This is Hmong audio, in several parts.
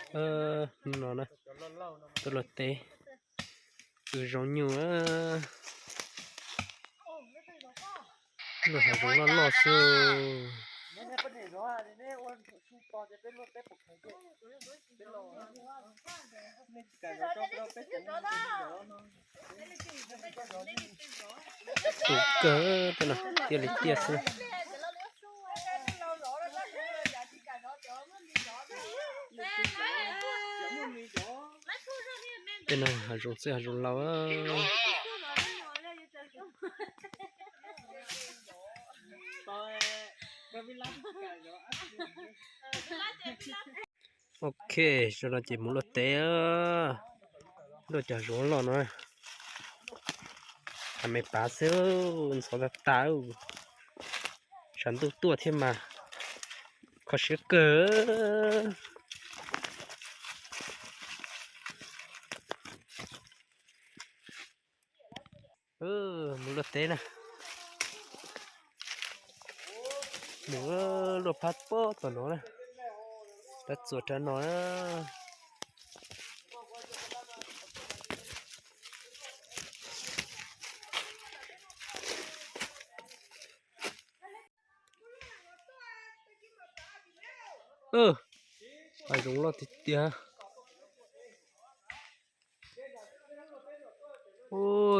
No na, tuaj luaj teb, kwv zoo nyuj. Luaj hav zoov loj loj xwb. Tus kawg tej no tiaj li tiaj xwb. Tej no hav zoov txwj hav zoov laus. Ok, zaum no ces mus luaj teb. Luaj cov zoov loj no, hav me pav xwb, ntxhov tag tas. Tshav ntuj tuaj thiab mas kho siab kawg. Mus luaj teb na. Mus luaj phab pob tom no na. Rab txuas rab no na. Hav zoov loj tiag tiag.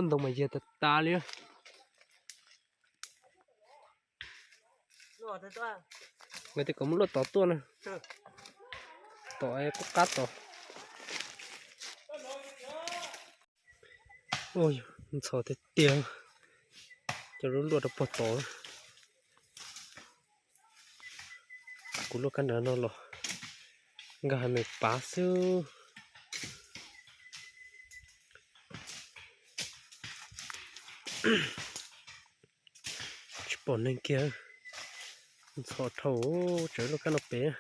Ntoo mas yag tas tas li. Nkawd tias kom mus luaj tod tuaj na. Tom qub qab tod. Ntxhov tiag tiag. Cov lub luaj rau puag tod. Kuv luaj kab nrad no los nkag hav me pav xwb. Tsis pom neeg kiag. Ntxhov dhau, tseem luaj kab no pem.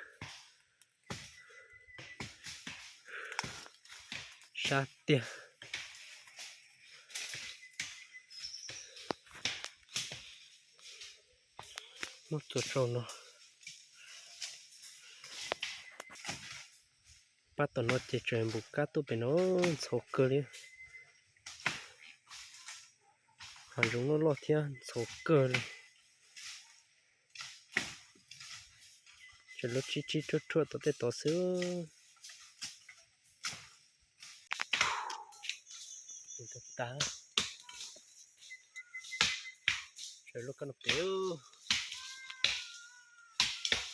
Sab tiag. Muab txuas rau no. Pab tom no ces tseem npum kab tuaj pem no, ntxhov kawg li. Hav zoov loj loj thiab ntxhov kawg li. Tseem lub tsib tsib ruaj ruaj tom tej tod xwb. Tas, tseem luaj kab no pem.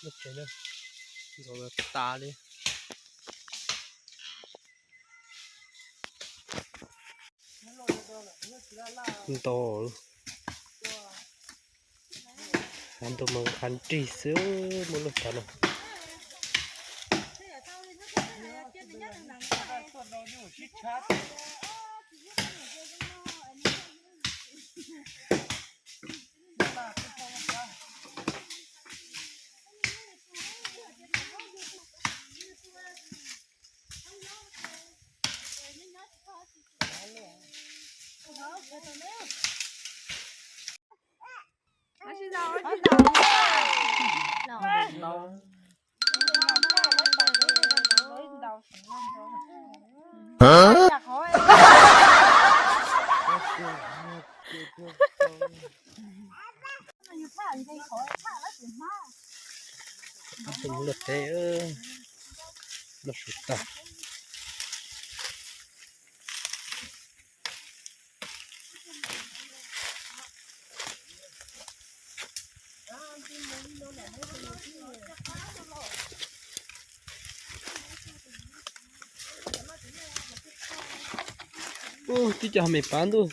Lub tsev no ntxhov tas li. Nto, hav ntoo mas nqha nrig xwb, muaj lub tsav no. Tus luaj teb no su tas. Ub, tib co me pav ntuj.